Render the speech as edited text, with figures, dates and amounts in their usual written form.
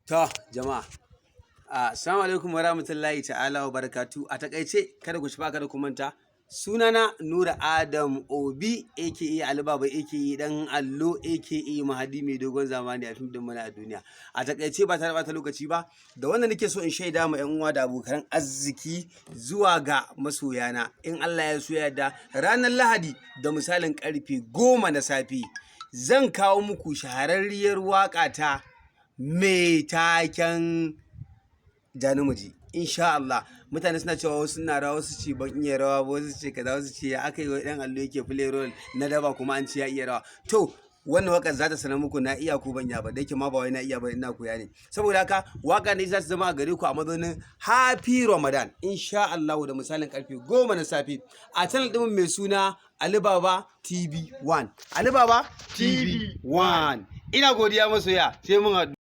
To jama'a, assalamu alaikum wa rahmatullahi ta'ala wa barakatu. A takaice, kada ku shafa, kada ku manta. Sunana Nura Adam Obi, aka Alibaba, aka Dan Allo, aka Mahadi mai dogon zamani a fim din mana a duniya. A takaice, ba tare bata lokaci ba, da wannan nake so in shaida ma 'yan uwa da abokan arziki zuwa ga masoyana. In Allah ya so ya yarda, ranar Lahadi da misalin karfe 10 na safe zan kawo muku shahararriyar waƙa ta mai taken Janumuji. Insha Allah, mutane suna cewa wasu suna rawa, wasu ce ban iya rawa ba, wasu ce kaza, wasu ce ya aka yi wa Dan Allo yake play role na daba kuma an ce ya iya rawa. To, wannan wakar za ta sanar muku na iya ko ban iya ba. Da yake ma ba wai na iya ba, ina koya ne. Saboda haka waka ne za ta zama a gare ku a mazaunin Happy Ramadan. Insha Allah, da misalin karfe 10 na safe a channel ɗin mai suna Alibaba TV 1, Alibaba TV 1. Ina godiya masoya, sai mun haɗu.